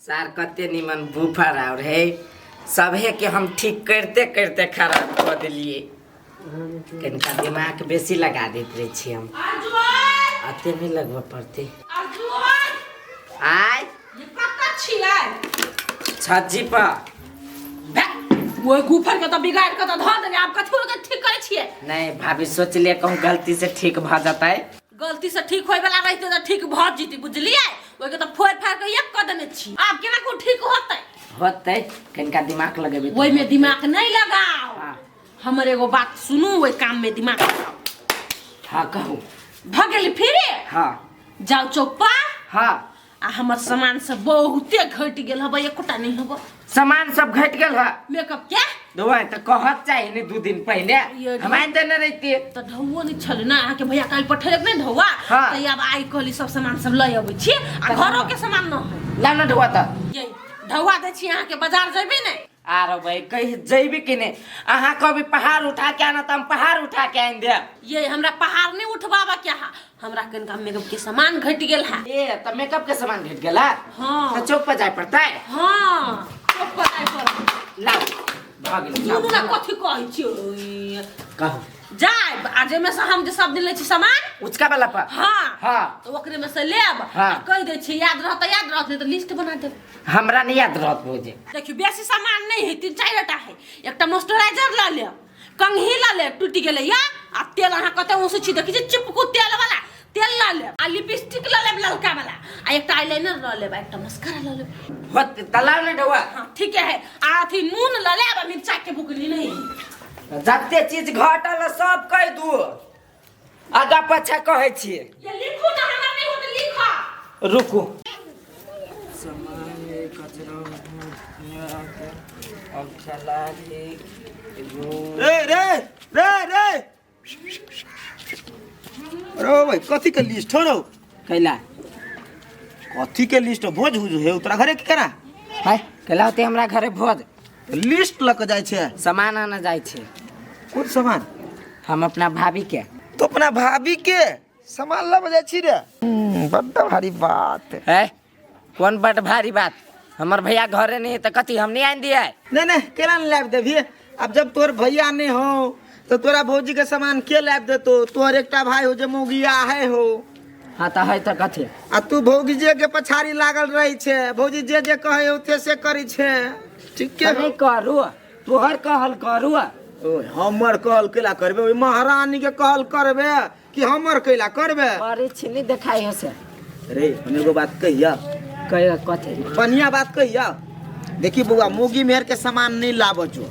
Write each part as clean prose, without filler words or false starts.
सार कते निमन बूफर आर है सभे के हम ठीक करते करते खराब कऽ देलिए कनिका दिमाग बेसी लगा दैत रहै छी हम। अते नहि लगबऽ पड़तै। आय कतऽ छियै? छज्जी पर। ओहि गुफर के तऽ बिगाड़ के तऽ धऽ देने, आब कथी ओके ठीक करै छियै? नहीं भाभी, सोचलिए कहूँ गलती से ठीक भऽ जतै। गलती से ठीक होय वाला रहिते तऽ ठीक भऽ जेतै, बुझलियै? ओहिके तऽ फोड़ि फाड़ि के एक कऽ देने छी, आब केना को ठीक होतै? होतै, कनिका दिमाग लगेबै। ओहिमे दिमाग नहि लगाओ। हाँ। हमर एगो बात सुनू, ओहि काम में दिमाग लगाओ। हाँ, कहू। भऽ गेल फिर? हाँ। जाउ चौपा। हाँ। आ हमर सामान सब बहुते घटि गेल हबे, एकोटा नहीं हबे। सामान सब घटि गेल है? मेकअप के। दोबारा तऽ कहक चाही ने 2 दिन पहिले। ये हम आनि देने रहितियै। तऽ ढौओ नहि छलै ने, अहाँके भैया काल्हि पठेलक नहि ढौआ। हाँ। तऽ आब आइ कहली सब सामान सब लऽ अबै छी आ घरो के सामान न है। लाउ ने ढौआ तऽ। ये ढौआ दै छी अहाँके, बाजार जेबै ने? आरो भाई कही जैबे कि नहीं, अहाँ कभी पहाड़ उठा के आना तऽ हम पहाड़ उठा के आनि देब। ये हमरा पहाड़ नहीं उठबाबऽ के हा, हमरा कनिका मेकअप के सामान घटि गेल है। ए तऽ मेकअप के सामान घटि गेल है? हाँ। तऽ चौक पर जाय पड़तै? हाँ, चौक पर जाय पड़तै। लाउ भऽ गेल। सुनू ने कथी कहै छियै। कहू। जायब आ जाहिमे से हम जे सब दिन लै छी सामान उचका वाला पर। हाँ। हाँ। तऽ ओकरे में से लेब। हाँ। आ कहि दै छी, याद रहत तऽ याद रहत, नहीं तऽ लिस्ट बना देब। हमरा नहीं याद रहत भौजी। देखियौ बेसी सामान नहीं है, 3-4 टा है। एकटा मॉइस्चराइजर लऽ लेब, कंघी लऽ लेब, टूटि गेलै या, आ तेल अहाँ कते ऊँच छी देखै छी, चिपकू तेल वाला तेल लऽ लेब, आ लिपस्टिक लऽ लेब ललका वाला, आ एकटा आईलाइनर लऽ लेब, आ एकटा मस्कारा लऽ लेब। होत तलाव ने ढौआ। हाँ ठीक है, आ अथी नून लऽ लेब आ मिर्चा के बुकनी नहीं। जते चीज घटल सब कहि दू, आगा पाछा कहै छियै। ये लिखू ना, हमरा नहीं होत लिखा। रुकू। रे रे रे रे अरे भाई कथी के लिस्ट हो रौ? कैला? कथी के लिस्ट? भोज हुज हे तोरा घरे की केना? है कैला होते हमरा घरे भोज? लिस्ट लऽ के जाइ छै? सामान आने जाइ छै। कोन सामान? हम अपना भाभी के। तो अपना भाभी के सामान लऽ जाइ छी रे? बड्ड भारी बात है। कोन बड्ड भारी बात? हमर भैया घरे नहीं है तऽ कथी हम नहीं आनि दिए? नहीं नहीं, केना नहीं लाबि देबही? अब जब तोर भैया नहीं हो तो तोरा भौजी के सामान के लाबि देतो? तोहर एकटा भाई हो जे मौगिया है हो। हाँ तऽ है तऽ कथी? आ तू भौजी जे के पछाड़ी लागल रहे छे, भौजी जे जे कहे होते से करै छे। ठीक के नहीं करू, तोहर कहल करू। ओए, हमर कहल कैला करबे? ओइ महारानी के कहल करबे कि हमर कैला करबे? अरे छी नहीं देखाई हो से। रे हम एगो बात कहिया। कहिया कथी? बढ़िया बात कहिया। देखी बउआ, मौगी मेहर के सामान नहीं लाबऽ जो।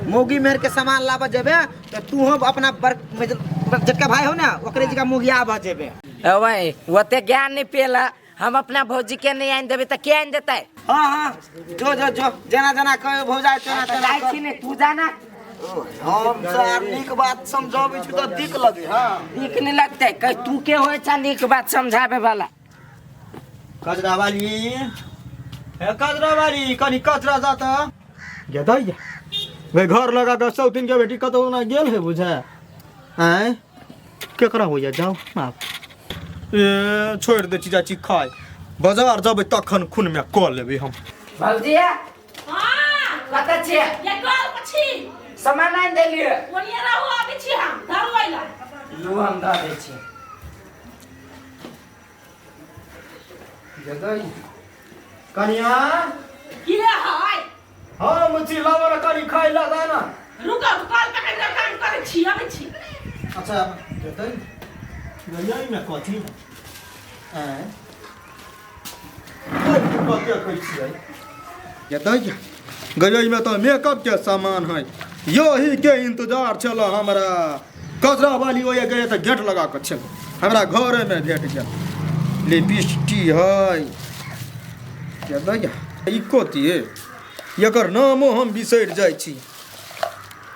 मौगी मेहर के सामान लाबऽ जेबे तऽ तू हम अपना बड़ जेटका भाई हो ना, ओकरे जगह मौगिया भऽ जेबे। ओए ओते ज्ञान नहीं पेला, हम अपना भौजी के नहीं आनि देबे तऽ के आनि देतै? हाँ हाँ जो जो जो जेना जेना कहे भौजाई तेना तेना जाइ कर। छी ने, तू जाना। हम सर नीक बात समझाबै छी तऽ दिक लगे। हाँ नीक नहीं लगतै। कह तू के होइ छ नीक बात समझाबे वाला? कचरा वाली हे, कचरा वाली, कनी कचरा जा तऽ गेदैया वे घर लगा के सौतीन के बेटी कतौ ना गेल है बुझे आँय केकरा होइया जाओ माफ ए छोड़ि दै छी, जाइ छी खाय, बाजार जेबै तखन खून में कऽ लेबै हम। भौजी। हाँ। कतऽ छियै? ये कल पछी सामान आनि देलियै। ओनिये रहू, आबै छी हम धरू अइला। लू हम दऽ दै छी। गेदैया कनिया की है? हम छी, लाबऽ ने कनि खाय ला दाना। रुको, कल पकड़ के काम करै छी, आबै छी। अच्छा गेदै गैया में कथी है? आँय कते कहै छियै गेदैया गैया में तऽ मेकअप के सामान है, यही के इंतजार छल हमरा। कचरा वाली ओए गए तऽ गेट लगा कऽ छल, हमरा घरे में भेट गेल। लिपस्टिक है गेदैया, ई कथी है? एकर नामो हम बिसरि जाइ छी।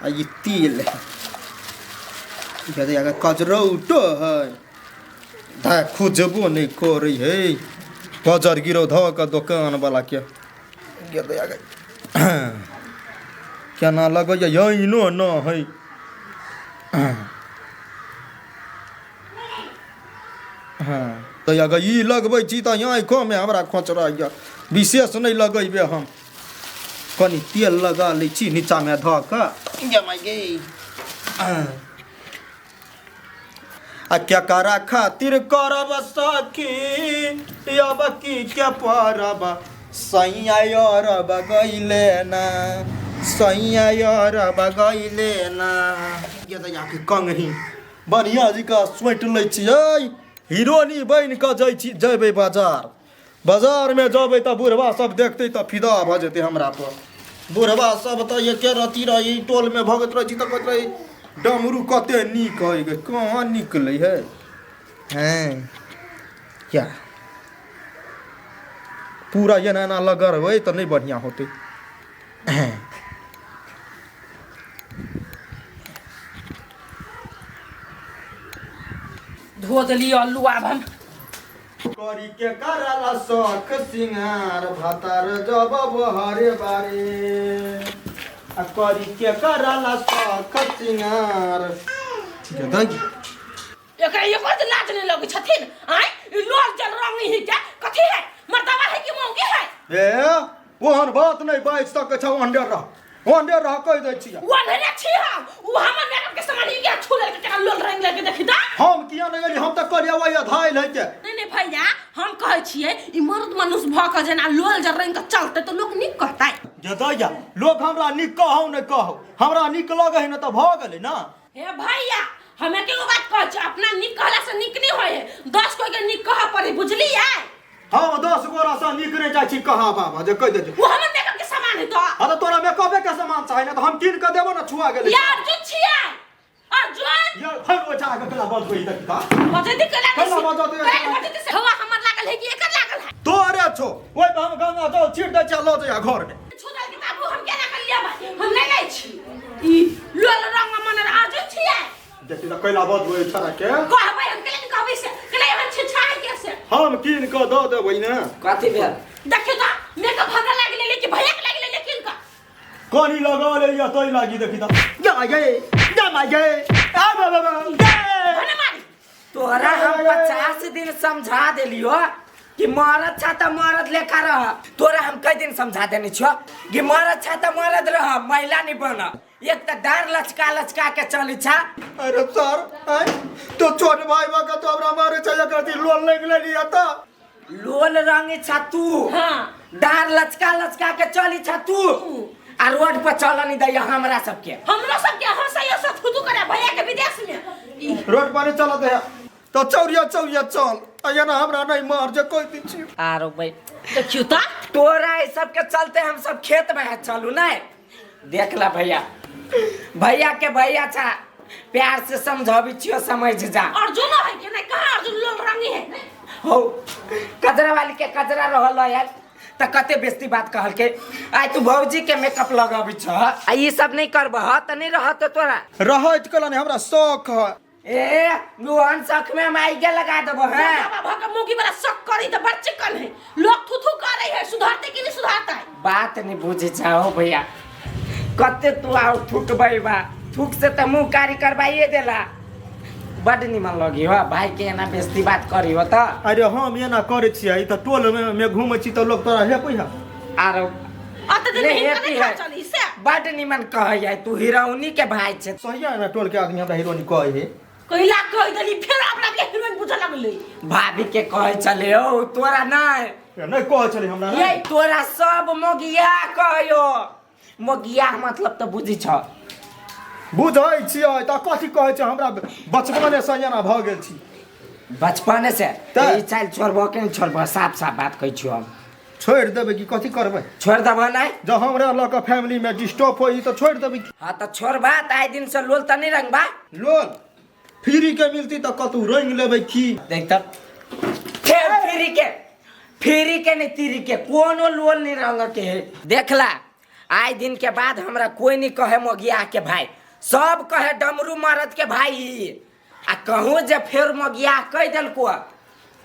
आ ई तेल है गेदैया के, कजरौटो है धा खोजबो नहि करै है। बजर गिरो धऽ कऽ दोकान वाला के गेदैया के केना लगैया, आइनो न है। हाँ तऽ अगर ई लगबै छी तऽ आँखिमे हमरा खोचरैया। विशेष नहि लगेबै हम। कनि तेल लगा लै छी नीचामे धऽ कऽ। गे आ केकरा खातिर करब सखी अब की के परब, सैया अरब गइले ना, सैया अरब गइले ना। ये दैया के कंगही बढ़िया जी का सोचि लै छियै, हीरोनी बनि कऽ जाइ छी, जेबै बाजार। बाजारमे जेबै तऽ बुढ़बा सब देखतै तऽ फिदा भऽ जेतै हमरा पर। बुढ़बा सब तऽ एके रति रही टोलमे भगैत रहै छी तऽ कहैत रही डमरू कते नीक हइ गे, कहाँ निकलै है। हैं क्या पूरा एना एना लगड़बै तऽ नहि बढ़िआँ होतै। हैं धो देलियै अल्लू। आब हम करी के करला शौख सिंगार भातार जब बहरे बारे, आ करी के करला शौख सिंगार। ठीक है। एकरा एको दिन लाज नहीं लगै छथिन? आँय, ई लोल जल रंग ही के कथी है? मर्दावा है कि मौगी है? ए, ओहन बात नहि बाजि सकै छौ, ओहने रह, ओहने रह, कहि दै छियै। वो अंधेरे छी हम। वो हमर मेकअप के सामान ही के छू लेलकै, केना लोल रंग लेके देखी ता। हम किया नहि गेली? हम तऽ कहलियै वही धाइल है के। नहीं नहीं भैया, हम कहै छियै ई मर्द मनुष्य भऽ के जेना लोल जल रंग के चलतै तऽ लोक नीक कहतै? जे दैया लोक हमरा नीक कहौ नहि कहौ, हमरा नीक लगै है ने तऽ भऽ गेलै ने। हे भैया, हम एकेगो बात कहै छी, अपना नीक कहला से नीक नहीं होय है, 10 कोई के नीक कहऽ पड़े, बुझलियै? हम 10 गोरा से नीक नहि जाइ छी कहाँ बाबा जे कहि दै छी। वो हमर मेकअप के सामान है तो। हाँ तऽ तोरा मेकअपे के सामान चाही ने तऽ हम कीन कऽ देबो ने, छुआ गेलै। यार जो छियै अर्जुन यार फर ओछा के कला बजबै तक का बजैती केला? केना बजैती? केला बजैती से हवा हमर लागल है कि एकर लागल है? तोरे छौ, ओहि पर हम गंगा जल छीट दै छियै, लऽ जइया घर में। छू दल के ताबू हम केना कर लिया भाई, हम नहीं लै छी ई लोल रंग मन। अर्जुन छियै। देखी तऽ कैला बजबै छोरा के। कहबै हम केला? कहबै से केला हम छिछा है के से? हम कीन कऽ दऽ देबै ने। कथी भेल? देखियो तऽ मेकअप हमरा लागि लेले कि भैया के लागि लेले किन का? कनी लगा ले या तोई लागी, देखी तऽ जा गे, जा मा गे, आ बा बा बा गे। भने मारी। तोरा हम 50 दिन समझा देलियो कि मरद छा त मरद लेखा रह। तोरा हम कई दिन समझा देने छियो कि मरद छा त मरद रह, महिला नहीं बन। एक त डार लचका लचका के चली छा। अरे सर, आय तो छोट भाई बा के तो हमरा मारे चाहिए करती लोन लग लेली त लोल रंग छा तू। हाँ। डार लचका लचका के चली छा तू आ रोड पर चल नहीं दैया हमरा सबके। हमरो सबके हंसैयो से थुथु करे भैया के विदेश में ई। रोड पर नहीं चलत है तो चौरिया चौरिया चल, आ ना हमरा नहीं मार जे कोई दी छी। आरो भाई। देखियो त। तोरा ई सबके चलते हम सब खेत में है चलू नहीं। देख ला भैया, भैया के भैया छा, प्यार से समझाबी छियो, समझ जा। अर्जुन है कि नहीं? कहाँ अर्जुन लोल रंगी है? हो कजरा वाली के कजरा रहल यार त कते बेस्ती बात कहल के आइ तू भौजी के मेकअप लगाबी छ आ ई सब नहीं करबह त नहीं रहत तोरा। रहत कला नहीं, हमरा शौक है। ए लोहन शौक में हम आइगे लगा देबो है। बाबा भक मुगी वाला शक करी त बड़ चिकन है, लोग थुथु करे है, सुधारते कि नहीं सुधारता है? बात नहीं बुझे चाहो भैया, कते तू आओ थूकबै बा, थूक से त मुंह कारी करवाइए देला। बड निमन लगी हो भाई के एना बेस्ती बात करी हो त। अरे हम एना करे छियै त टोल में में घूमै छी त लोग तोरा हेपै है। आरो अत दिन नहीं, हिनका हेपी नहीं है। खा चली से बड निमन कहै है, तू हिरौनी के भाई छे। सही है ना, टोल के आदमी हमरा हीरोनी कहै है। कहिला कह देली फेर अपना के हीरोइन बुझऽ लगलै। भाभी के कहै छले हो, तोरा नहीं। ए, नहीं कहै छलै हमरा। ये तोरा सब मोगिया कहियो, मोगिया मतलब त बुझी छ। बुझै छियै त कथी कहै छै, हमरा बचपने से एना भऽ गेल छी। बचपने से? तऽ? ई चालि छोड़बो के नहीं छोड़बो? साफ साफ बात कहै छियो हम। छोड़ि देबै कि कथी करबै? छोड़ देबो नहीं? जब हमरा लऽ कऽ फैमिली में डिस्टर्ब होई तऽ छोड़ि देबै की। हाँ तऽ छोड़बा तऽ आइ दिन से लोल तऽ नहीं रंगबा? लोल फ्री के मिलती तऽ कतौ रंग लेबै की। देख तऽ फेर फ्री के, फ्री के नहीं तिरी के कोनो लोल नहीं रंग के है। देखला आइ दिन के बाद हमरा कोई नहीं कहे मोगिया के भाई, सब कहे डमरू मरद के भाई। आ कहूँ जे फेर मोगिया कहि देलको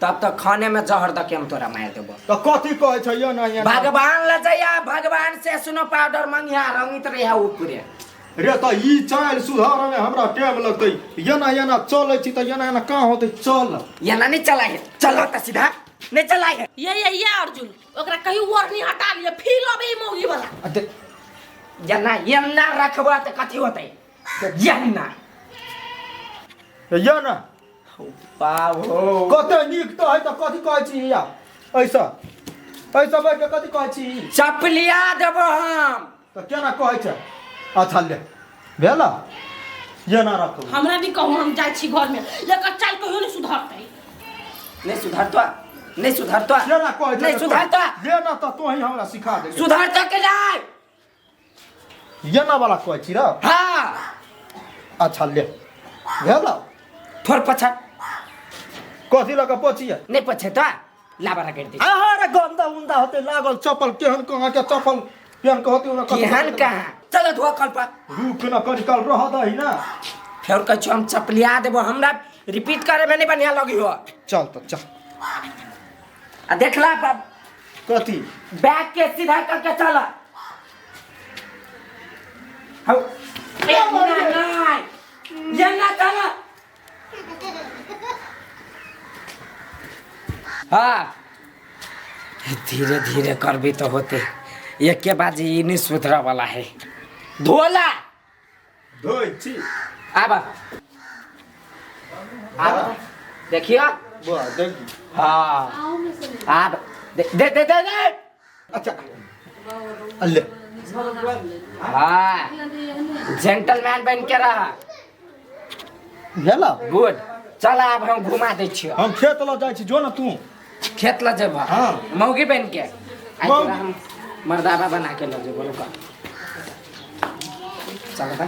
तब तक खाने में जहर दके हम तोरा मारि देबो। तऽ कथी कहै छै एना एना? भगवान ल जइया, भगवान से सुनो पाउडर मंगिया रंगित रहिया ऊपरे। रे तऽ ई चालि सुधारऽ में हमरा टाइम लगतै, एना एना चलै छी तऽ एना एना कहाँ होतै चल। एना नहीं चला है, चलो तऽ सीधा। नहीं चलाई है। ये अर्जुन ओकरा कहीं ओढ़नी हटा लिया फिर अबे मौगी वाला जना एना रखबा त कथी होतै एना ये ना बाबो कते नीक त है त कथी कहै छी या ऐसा ऐसा बैठ के कथी कहै छी चपलिया देबो हम त केना कहै छै। अच्छा ले भेल ये ना रखू हमरा भी कहू हम जाइ छी घर में एकर चाल कहियो नहीं सुधरतै। नहीं सुधरतो नहीं सुधरतो केना कहै छै नहीं सुधरतो ये ना त तोही हमरा सिखा दे सुधरतो के जाय ये ना वाला कहै छी र। हां अच्छा ले भेल थोड़ पछा कथी लऽ कऽ पछिया नहीं पछे तो लाबा कर दे। अरे गंदा उंदा होते लागल चप्पल केहन कहाँ के चप्पल केहन कहते ओना केहन कहाँ चलो धो कल पर रुक न कनी काल रह दही ना फेर कहै छी हम चपलिया देबो हमरा रिपीट करे में नहीं बढ़िया लगी हो। चल त चल आ देखला बाप कथी बैग के सीधा करके चल हौ नहीं ये ना चल। हाँ धीरे धीरे करबी तो होते एक के बाद ये नहीं सुधरा वाला है। धोला धोइ छी आब आब देखियो बुआ देखी। हाँ आब दे दे दे दे दे। अच्छा ले हाँ जेंटलमैन बन के रहा भेला गुड। चल आब हम घुमा दै छियो। हम खेत ल जाइ छी जो ना तू खेत ल जेबह। हाँ मौगी बन के आइ तोरा हम मर्दाबा बना के ल जेबो। रुक चल बा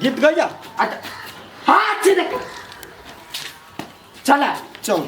गीत गैया। अच्छा हाँ अच्छी देख चल चल।